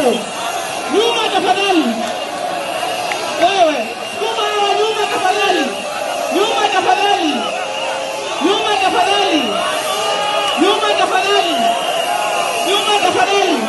hapo. Nyuma tafadhali. Wewe, sukuma hawa nyuma tafadhali. Nyuma tafadhali. Nyuma tafadhali. Nyuma tafadhali. Nyuma tafadhali.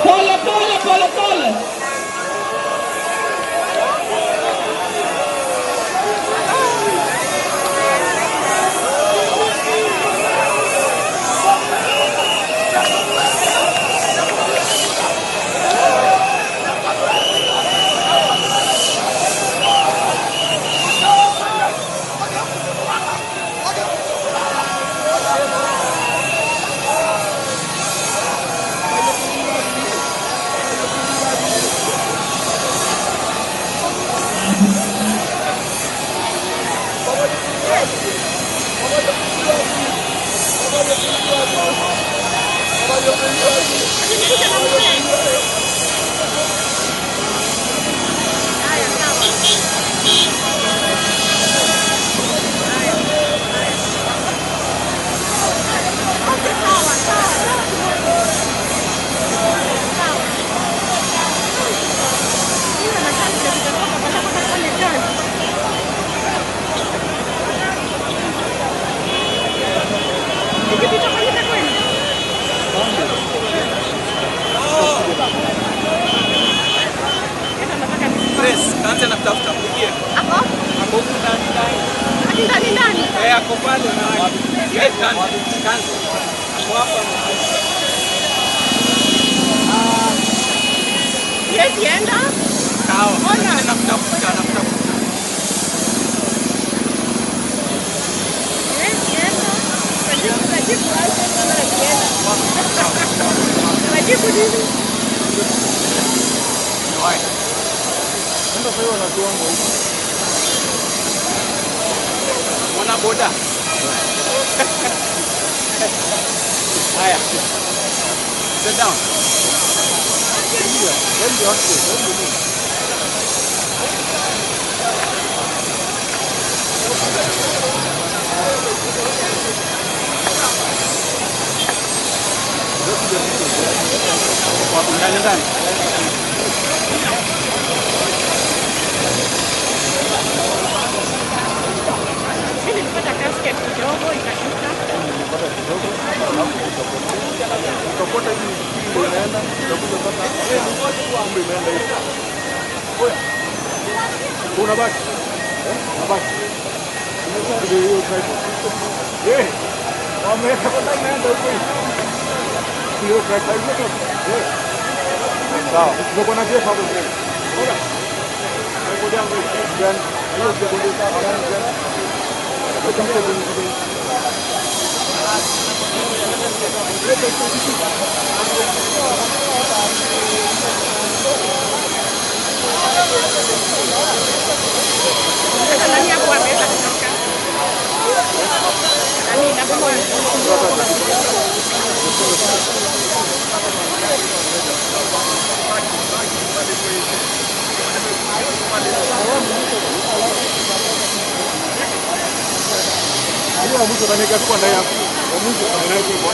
Pole pole pole pole. Kaanza na kutafuta mpigie. Ako? Ako huku ndani ndani. Ndani ndani. Eh, ako pale na yeye kaanza. Kaanza. Ako hapa. Yes, yenda. Sawa. Ona. Nakutafuta, nakutafuta. Yes, yenda. Najibu, najibu aje kama nakienda. Najibu nini? Nenda sasa wanatuango huko. Mwana boda. Haya. Sit down. Wengi wako, wengi ni. Wapo ndani ndani. Mimi nilipata casket kidogo ikashuka. Nilipata kidogo, alafu ukapota hivi ndio inaenda, utakuja mpaka kumbe imeenda hivi. Oya. Unabaki. Eh? Unabaki. Ndio hiyo tripod. Eh. Wameweka kwa imeenda huko hivi. Hiyo tripod hiyo. Eh. Sawa. Tuko na Jeff hapo mbele. Ona. Tripod yangu hii. Gani? Hiyo tripod gani gani? Sasa nani hapo ameweza kutoka? Nani inakuwa? Hiyo ya mwisho kaniweka tu kwa ndani ya mwisho kaniweka kwa.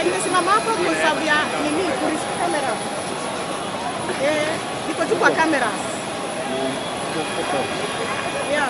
Nimesimama hapo kwa sababu ya nini, kamera. Niko tu kwa cameras. Yeah.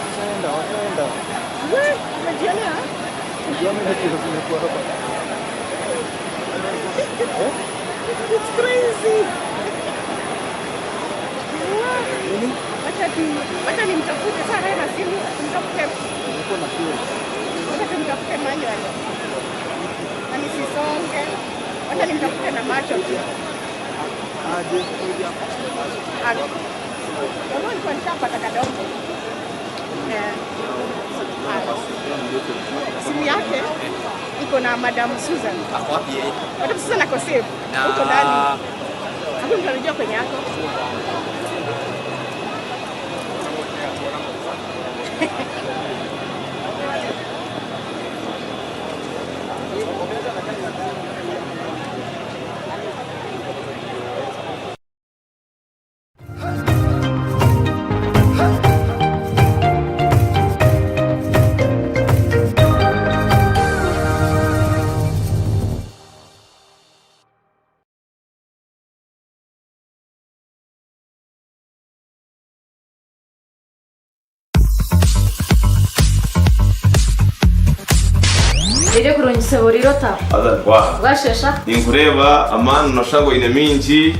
Washaenda, washaenda. We, umejionea? Ujione na kitu zimekuwa hapa. It's crazy. Nini? Wacha nimtafute sasa na simu, tumtafute. Nilikuwa na fuel. Wacha tumtafute manual. Na nisisonge. Wacha nimtafute na macho tu. Aje. Kama nilikuwa nishapata kadogo. Eh. Simu yake iko na Madam Susan. Ako wapi yeye? Madam Susan ako safe. Na Huko ndani. Hakuna mtu anajua kwenye yako. Rero kurungisa burirota. Azarwa. Bwashesha. Ninkureba amani noshango ine mingi.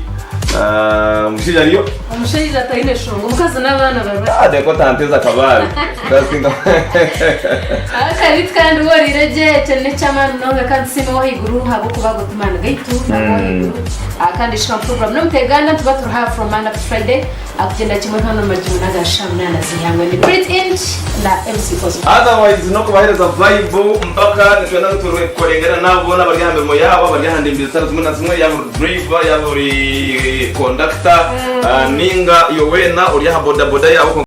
Omushaija ariyo? Omushaija ataine shonga, omukazi n'abaana baba. Ah, deko tanteza kabari. Ndasinga. Akabiti kandi worire gye kyene ky'amaani nonga kandi siima w'ahaiguru ahabw'okuba gotumana gaitu ahaiguru. Kandi shika program n'omuteganda tuba turi ha from Monday to Friday akugenda kimwe hano majuma n'agasha munana zihangwe ni Brit Inch na MC Cosmo. Otherwise no kubahereza vibe mpaka nitwenda tukorengana nabo n'abari ha mirimo yabo abari handi mbiri zimwe na zimwe, yaba uri driver, yaba uri conductor, ninga iyo wena uri aha boda boda yabo.